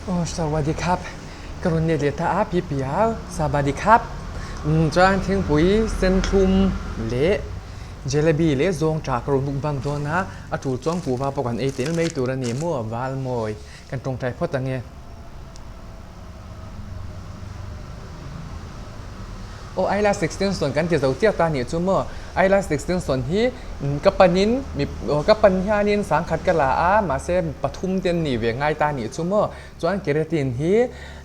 Aw sawadikhap ka rawn let leh ta a pi pi a sabadikhap umm chuan thingpui senthlum leh jalebi leh zawngṭah ka rawn mukbang dawn a a tul chuan kuhva pawh kan ei tel mai tur a ni maw valmawi kan tawngtai phawt ang e. Aw eyelash extension kan ti zo chiah ta nih chu maw eyelash extension hi ka panin mi ka pan hianin sangkhat ka la a mahse pathum te an nih ve ngai ta nih chu maw chuan keratin hi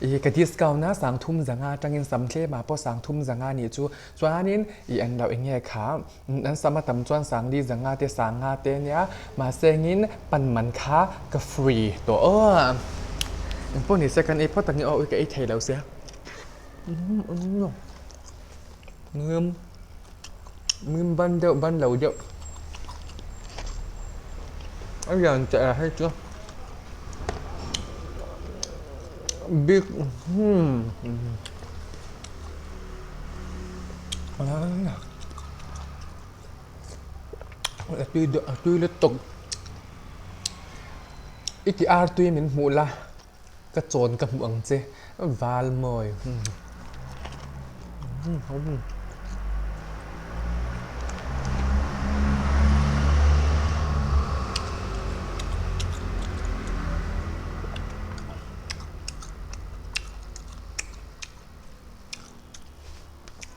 ih ka discount a sangthum zanga atangin sam tlem ah pawh sangthum zanga nih chu chuanin ih an lo eng nge kha an sam a tam chuan sangli zanga te sanga te ania mahse engin pan man kha ka free tawh aw engpawh ni se kan ei phawt ang e aw ka ei thei lo sia mim ban deuh ban lo deuh a lian teh a hei chu big A tui deuh a tui lutuk i ti ar tui min hmuh la ka chawn ka hmuh ang che val mawi.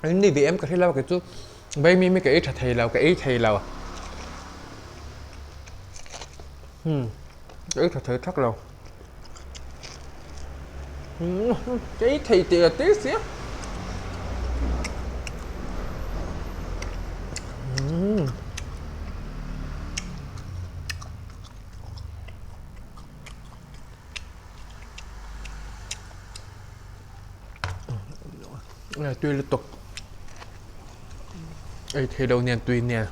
An ni ve em ka hre lo kei chu vaimim hi ka ei tha thei lo ka ei thei lo hmm ka ei tha thei thak lo ka ei thei teh teh sia hmm. Tui lutuk ei thei lo nen tui nen.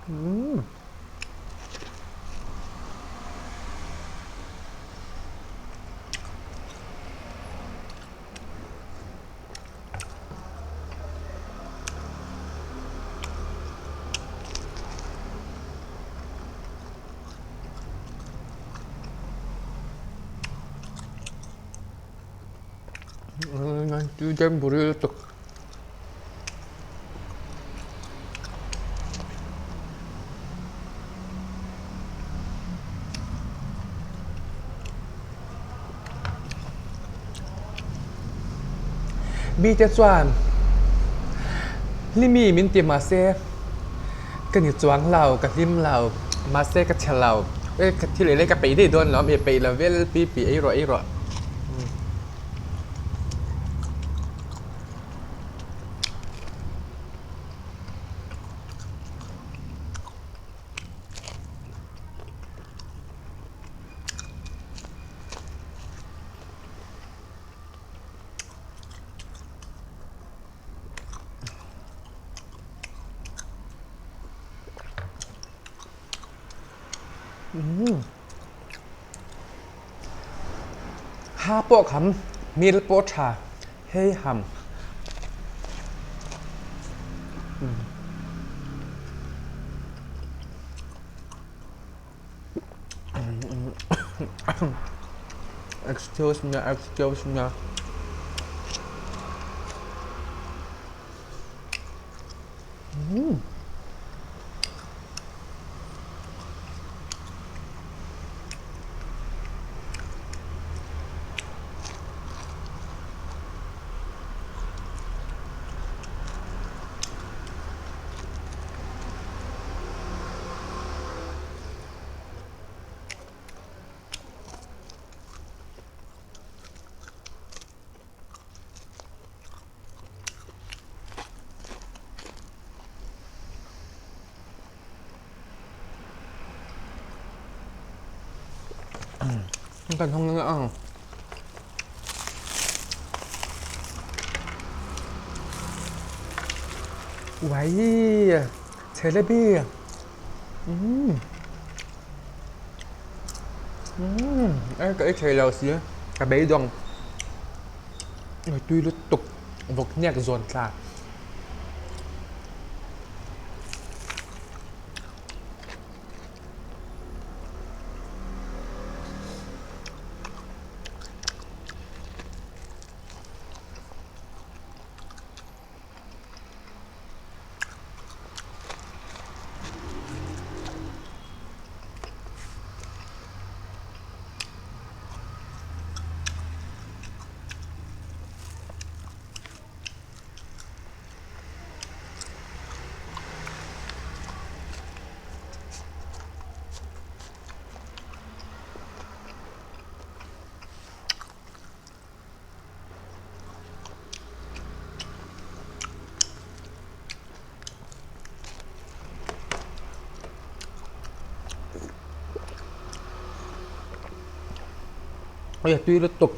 Umm. Tui deuh bur lutuk. Mite chuan hlimi min ti mahse ka ni chuang lo ka hlim lo mahse ka chhe lo e ka thil eilai ka peih daih dawn lo e peih lo vel pi pi ei rawh ei rawh. Ha pawh kham mil pawh tha hei ham. Excuse me excuse me. Kan hawng na ang. Uai, jalebi. Umm. Umm, e ka ei thei lo si, ka beidawng. Tui lutuk vawk hniak zawn thla. Ui a tui lutuk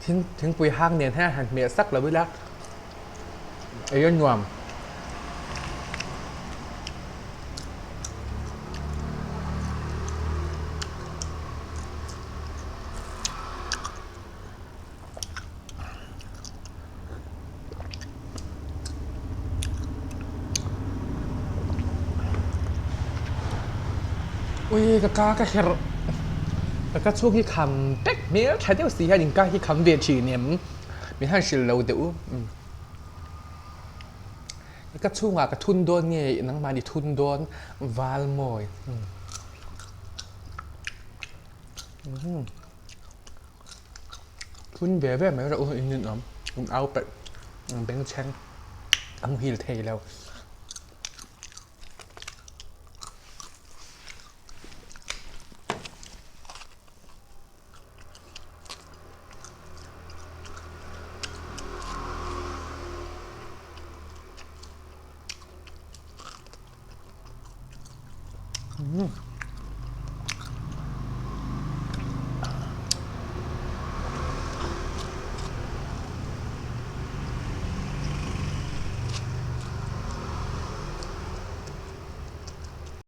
thing thingpui hang nen hian han hmeh sak lo ila ei a nuam. Ui ka ka ka herh ka ka chhung hi kham vek hmel tha deuh si hian in ka hi kham ve thin em min han hrilh lo deuh u ka chhungah ka thun dawn nge nangmahni thun dawn val mawi. Phun ve ve mai rawh u in ninawm in au peih ang bengchheng a muhil thei lo.